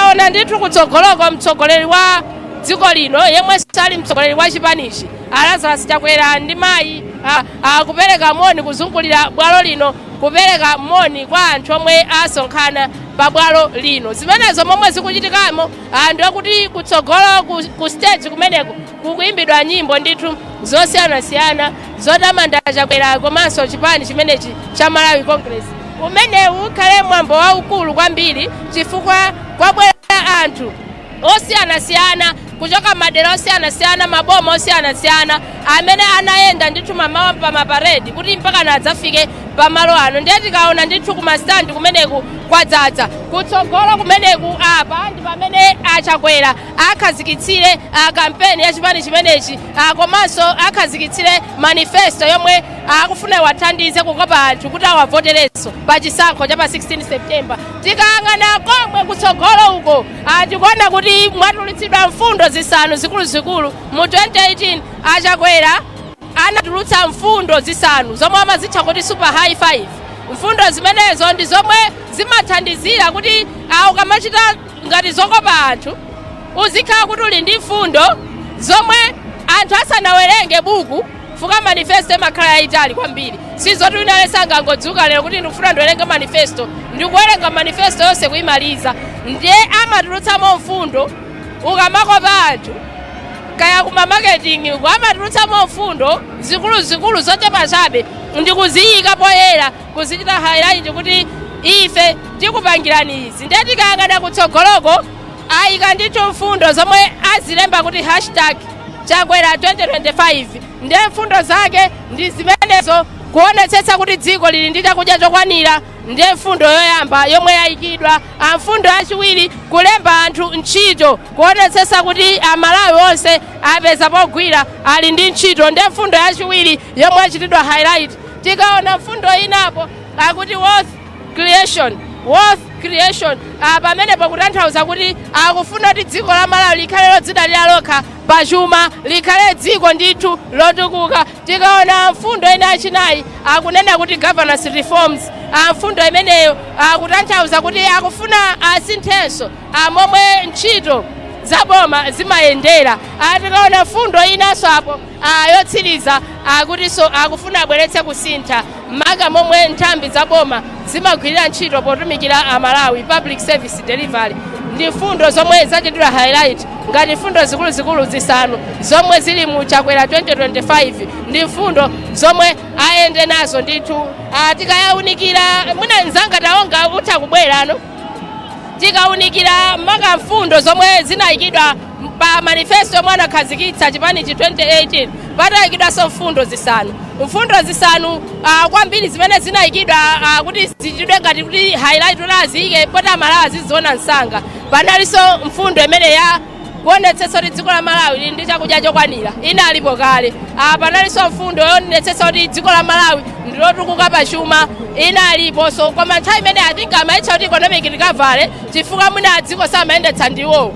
Tikaona ndithu kutsogoloko, mtsogoleri wa dziko lino yemwe sali mtsogoleri wa chipanichi, Lazarus Chakwera, ndi mayi akupereka moni kuzungulira bwalo lino, kupereka moni kwa anthu omwe asonkhana pa bwalo lino. Zimenezo momwe zikuchitikamo, anthu akuti kutsogolo ku stage kumeneko kukuimbidwa nyimbo ndithu zosiyanasiyana zotamanda Chakwera komanso chipani chimenechi cha Malawi Congress. Umenewu ukhale mwambo waukulu kwambiri chifukwa kwabwera anthu osiyanasiyana kuchoka madera osiyanasiyana, maboma osiyanasiyana, amene anayenda ndithu mamawa pa maparedi kuti mpaka adzafike pamalo ano. Ndiye tikaona ndithu kumastandi kumeneku kwadzaza. Kutsogolo kumeneku apa ndi pamene aChakwera akhazikitsire kampeni ya chipani chimenechi, komanso akhazikitsire manifesto yomwe akufuna wathandize kukopa anthu kuti awavoterenso pa chisankho cha pa 16 September. Tikayang'ana komwe kutsogolo uko, tikuona kuti mwatulutsidwa mfundo zisanu zikuluzikulu. Mu 2018 aChakwera anatulutsa mfundo zisanu zomwe amazitcha kuti Super High Five. Mfundo zimenezo ndi zomwe zimathandizira kuti ukamachita ngati zokopa anthu, uzikhala kuti uli ndi mfundo zomwe anthu asanawerenge buku fuka. Manifesto imakhala yayitali kwambiri. Sizoti wina aliyense angangodzuka lero kuti ndikufuna ndiwerenge manifesto, ndikuwerenga manifesto yonse kuyimaliza. Ndiye amatulutsamo mfundo ukamakopa anthu, kaya kuma marketing uko, amatulutsamo mfundo zikuluzikulu zochepa chabe ndikuziyika poyera, kuzichita highlight kuti ife tikupangirani izi. Ndiye tikayang'ana kutsogoloko, ayika ndithu mfundo zomwe azilemba kuti #Chakwera 2025. Ndiye mfundo zake ndi zimenezo: kuonetsetsa kuti dziko lili ndi chakudya chokwanira, ndiye mfundo yoyamba yomwe yayikidwa. Mfundo yachiwiri, kulemba anthu ntchito, kuonetsetsa kuti Amalawi onse apeza pogwira, ali ndi ntchito, ndiye mfundo yachiwiri yomwe yachitidwa highlight. Tikaona mfundo inapo, akuti wealth creation. Wealth creation pamenepo kutanthauza kuti akufuna kuti dziko la Malawi likhale lodzidalira lokha pachuma, likhale dziko ndithu lotukuka. Tikaona mfundo ina yachinayi, akunena kuti governance reforms. Mfundo imeneyo akutanthauza kuti akufuna asinthenso momwe ntchito zaboma zimayendera. Tikaona mfundo inanso apo yotsiriza, akutinso akufuna abweretse kusintha maka momwe nthambi zaboma zimagwirira ntchito potumikira Amalawi, public service delivery. Ndi mfundo zomwe zachitidwa highlight ngati mfundo zikuluzikulu zisanu zomwe zili mu Chakwera 2025. Ndi mfundo zomwe ayende nazo ndithu. Tikayaunikira, mwina mzanga Taonga utha kubwera ano, tikaunikira maka mfundo zomwe zinayikidwa pa manifesto yomwe anakhazikitsa chipanichi 2018, patayikidwanso mfundo zisanu, mfundo zisanu kwambiri zimene zinayikidwa kuti zichitidwe ngati kuti highlight, kuti aziyike poti Amalawi aziziona msanga. Panalinso mfundo imene ya kuonetsetsa kuti dziko la Malawi lili ndi chakudya chokwanira, inalipo kale. Panalinso mfundo yoonetsetsa kuti dziko la Malawi ndilotukuka pachuma, inaliponso, koma nthawi imene I think amayitcha kuti economic recovery chifukwa mwina dziko samayendetsa ndiwowo.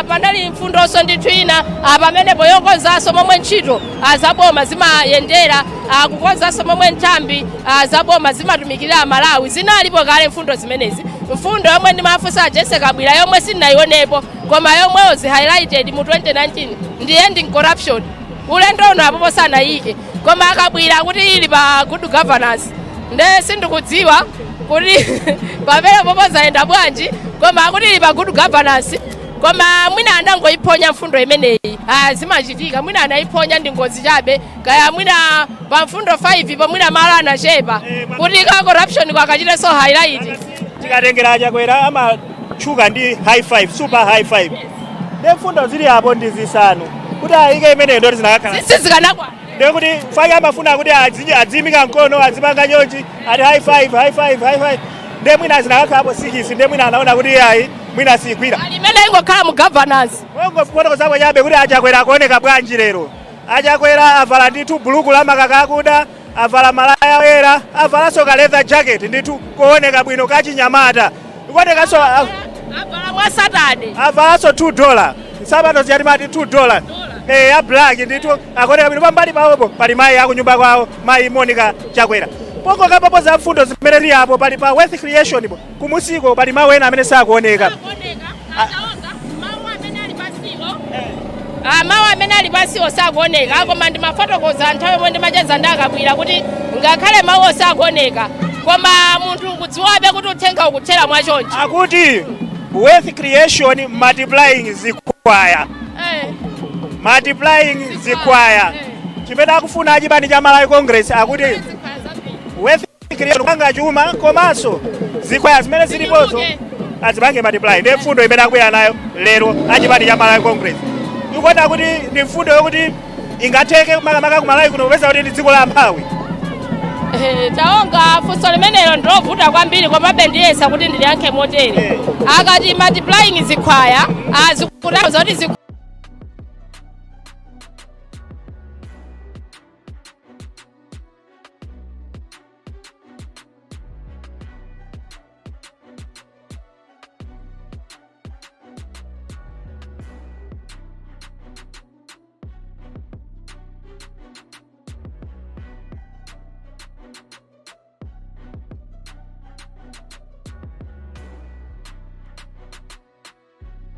Panali mfundonso ndithu ina pamenepo yokonzanso momwe ntchito zaboma zimayendera, kukonzanso momwe nthambi zaboma zimatumikirira Malawi, zinalipo kale mfundo zimenezi. Mfundo yomwe ndimafunsa Jesse Kabwira, yomwe sindinayionepo koma yomwe was highlighted mu 2019, ndi ending corruption. Ulendo uno apopo sanayike, koma akabwira kuti ili pa good governance. Nde sindikudziwa kuti pamene popo zayenda bwanji, koma akuti ili pa good governance, koma mwina anangoyiphonya mfundo imeneyi. Zimachitika, mwina anayiphonya ndi ngozi chabe, kaya mwina pa mfundo 5 po mwina malo anachepa kuti ka corruption kwakachitenso highlight. Tikatengera Chakwera amatchuka ndi high five, Super High Five. Ndi mfundo zili apo ndi zisanu, kuti ayike imeneyo ndoti zinakakhala Sizikanakwana. Ndekuti fake amafuna kuti adziyimika mkono, azipanga chonchi, ati high five, high five, high five. Nde mwina zinakakhalapo 6, nde mwina anaona kuti ayi, mwina sigwira. Ali imene ingokhala mu governance. Ongofotokozapo chabe kuti aChakwera akuoneka bwanji lero. Achakwera avala ndithu buluku la makaka akuda, avala malaya oyera, avalanso ka leather jacket ndithu kuoneka bwino kachinyamata, ikuonekanso Avala mwa Satane. Avalanso $2, nsapato ziyatimati $2 ya black ndithu, akuoneka bwino. Pambali pawopo pali mayi akunyumba kwawo, mayi Monica Chakwera. Pongokambapo za mfundo zimene zili apo, pali pa wealth creation po, kumusiko pali mawu ena amene sakuoneka. Mawu amene ali pasiwo, mawu amene ali pasiwo sakuoneka, koma ndimafotokoza nthawi yomwe ndimacheza ndakabwira kuti ngakhale mawu osakuoneka, koma munthu ukudziwabe kuti uthenga ukuthera mwachonchi. Akuti wealth creation multiplying zikwaya. Multiplying zikwaya. Chimene akufuna achipani cha Malawi Congress, akuti Zikwaya zambiri. wealth creation, kupanga chuma, komanso zikwaya zimene zilipozo Zichuluke. azipange multiply. Ndiye mfundo imene akubwera nayo lero achipani cha Malawi Congress, ikuona kuti ndi mfundo yokuti ingatheke makamaka ku Malawi kuno, popeza kuti ndi dziko la amphawi? Taonga, funso limenelo ndilovuta kwambiri, komabe ndiyesa kuti ndiliyankhe motere. Akati multiplying zikwaya, zikutanthauza kuti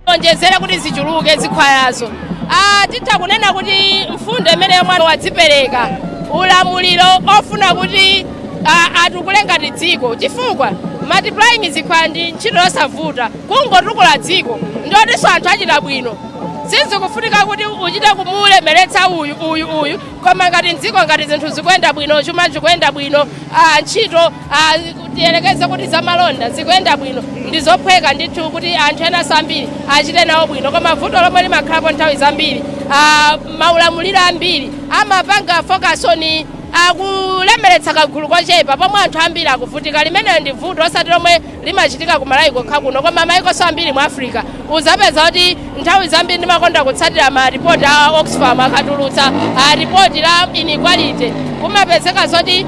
onjezera kuti zichuluke zikhwayazo. Titha kunena kuti mfundo imene mwana wadzipereka ulamuliro ofuna kuti atukule ngati dziko, chifukwa multiplying zikhwaya ndi ntchito yosavuta. Kungotukula dziko ndiotinso anthu achita bwino. Sizikufunika kuti uchite kumulemeretsa uyu, uyu, uyu, koma ngati mdziko, ngati zinthu zikuyenda bwino, chuma chikuyenda bwino, ntchito, tiyelekeze kuti zamalonda zikuyenda bwino, ndi zophweka ndithu kuti anthu ena ambiri achite nawo bwino. Koma vuto lomwe limakhalapo nthawi zambiri, maulamuliro ambiri amapanga focus on akulemeretsa kagulu kochepa pomwe anthu ambiri akuvutika. Limeneyo ndi vuto osati lomwe limachitika ku Malawi kokha kuno, koma maikoso ambiri mu Africa. Uzapeza kuti nthawi zambiri ndimakonda kutsatira ma ripoti a Oxfam. Akatulutsa ripoti la inequality, kumapezeka zoti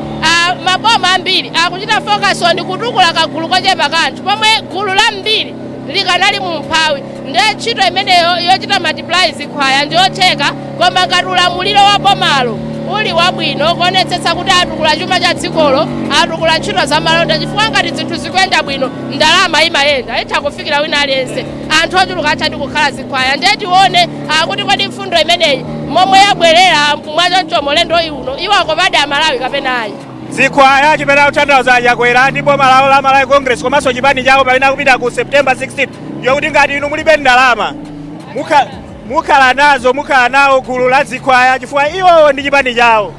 maboma ambiri akuchita focus on kutukula kagulu kochepa kanthu pomwe gulu lambiri likanali mu mphawi. Ndiye ntchito imeneyo yochita multiply zikhwaya ndiyotheka, koma ngati ulamuliro wa bomalo uli wabwino, kuonetsetsa kuti atukula chuma cha dzikolo, atukula ntchito za malonda, chifukwa ngati zinthu zikuyenda bwino, ndalama imayenda, itha kufikira wina aliyense, anthu ochuluka athadi kukhala zikhwaya. Ndiye tione akuti kodi mfundo imeneyi momwe yabwerera mwachoncho lendo uno, iwo akopadi Amalawi kapena ayi? Zikhwaya, chimene akutanthauza Chakwera ndi boma lawo la Malawi Congress komanso chipani chawo pamene akupita ku September 16, yokuti ngati inu mulibe ndalama, mukhala nazo, mukhala nawo gulu la zikhwaya, chifukwa iwowo ndi chipani chawo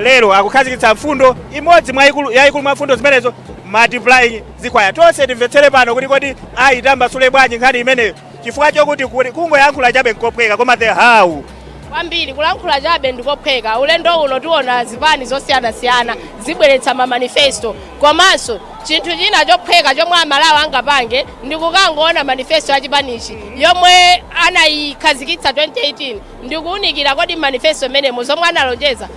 lero akukhazikitsa mfundo imodzi mwa yayikulu mwa mfundo zimenezo, multiplying zikhwaya. Tonse timvetsere pano kuti kodi ayitambasule bwanji nkhani imeneyo, chifukwa chokuti kuti kungoyankhula chabe nkophweka, koma the how. Kwambiri, kulankhula chabe ndikophweka. Ulendo uno tiona zipani zosiyanasiyana zibweretsa ma manifesto, komanso chinthu china chophweka chomwe Amalawi angapange ndi kukangoona manifesto ya chipanichi yomwe anayikhazikitsa 2018, ndikuwunikira kodi manifesto imenemo zomwe analonjeza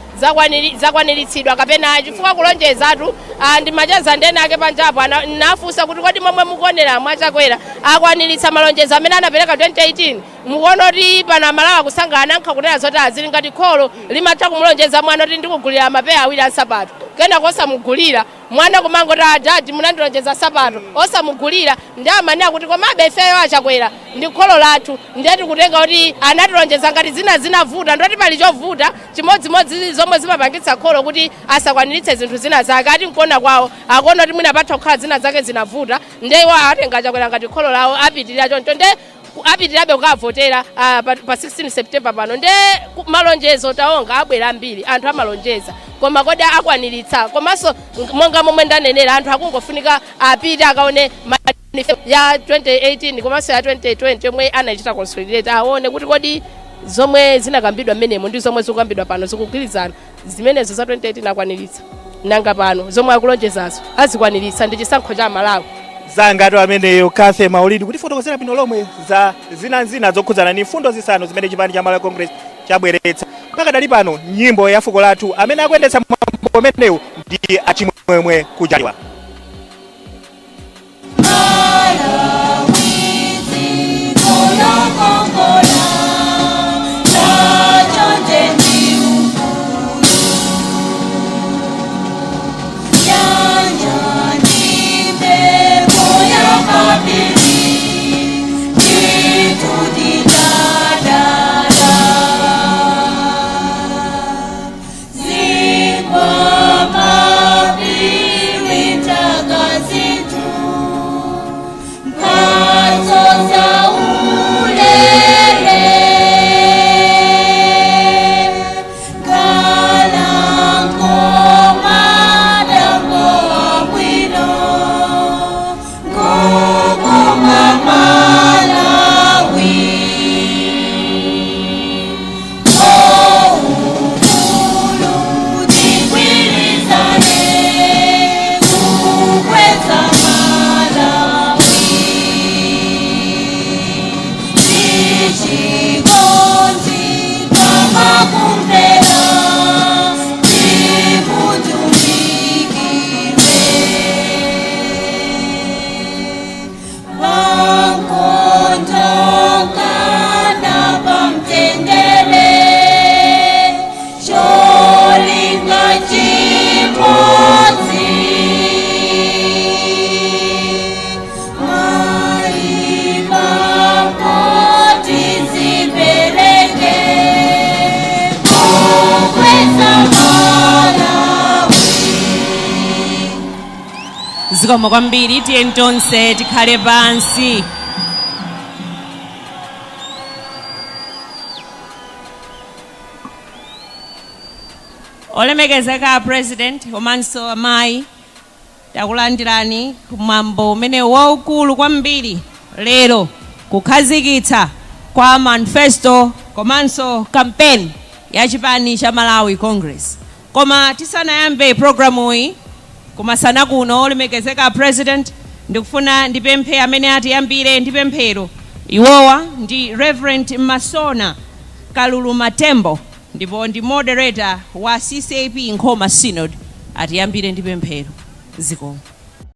zakwaniritsidwa kapena ayi, chifukwa kulonjezatu, ndimacheza ndene ake panjapo, nafunsa kuti kodi momwe mukuonera mwachakwera akwaniritsa malonjezo amene anapereka 2018, mukuona kuti pano Amalawi akusangana? Nankha kunena zoti azili ngati kholo limatha kumulonjeza mwana kuti ndikugulira mapeya awiri a nsapato, kenako osamugulira. Mwana kumangoti, "Adadi, munandilonjeza nsapato," osamugulira. Ndi amanena kuti komabe ifeyo achakwera ndi kholo lathu, ndiye tikutenga kuti anatilonjeza, ngati zina zinavuta, ndoti pali chovuta chimodzimodzi zomwe zimapangitsa kholo kuti asakwaniritse zinthu zina zake. Ati nkuona kwawo akuona kuti mwina patha kukhala zina zake zinavuta, ndiye iwo atenga Chakwera ngati kholo lawo, apitirira choncho, ndiye apitirirabe kukavotera pa 16 September pano. Ndiye malonjezo, taonga, abwera ambiri, anthu amalonjeza, koma kodi akwaniritsa? Komanso monga momwe ndanenera, anthu akungofunika apite akaone manifesto ya 2018 komanso ya 2020 yomwe anachita consolidate, aone kuti kodi zomwe zinakambidwa mmenemo ndi zomwe zikukambidwa pano zikugwirizana. Zimenezo za 2018 akwaniritsa? Nanga pano zomwe akulonjezazo azikwaniritsa? Ndi chisankho cha Malawi. Zangatu ameneyo Kathe Maulidi kutifotokozera bwino lomwe za zinazina zokhudzana ndi mfundo zisanu zimene chipani cha Malawi Congress chabweretsa. Pakadali pano, nyimbo ya fuko lathu. Amene akuyendetsa mwambo umenewu ndi Achimwemwe Kujaliwa. Malawi, dziko lokongola, lachonde ndi ufulu, nyanja ndi mphepo ya mapiri ndi Chikondi pamakumvera timutumikire pankondokana pamtendere cholinga chimodzi maimapoti zipereke kukweza Malawi. Zikomo kwambiri. Tiye tonse tikhale pansi. Olemekezeka President komanso amayi, takulandirani kumwambo umene waukulu kwambiri lero, kukhazikitsa kwa manifesto komanso campaign ya chipani cha Malawi Congress. Koma tisanayambe programuyi kumasana kuno, olemekezeka President, ndikufuna ndipemphe amene atiyambire ndi pemphero. Iwowa ndi Reverend Masona Kalulu Matembo ndipo ndi moderator wa CCAP Nkhoma Synod. Atiyambire ndi pemphero. Zikomo.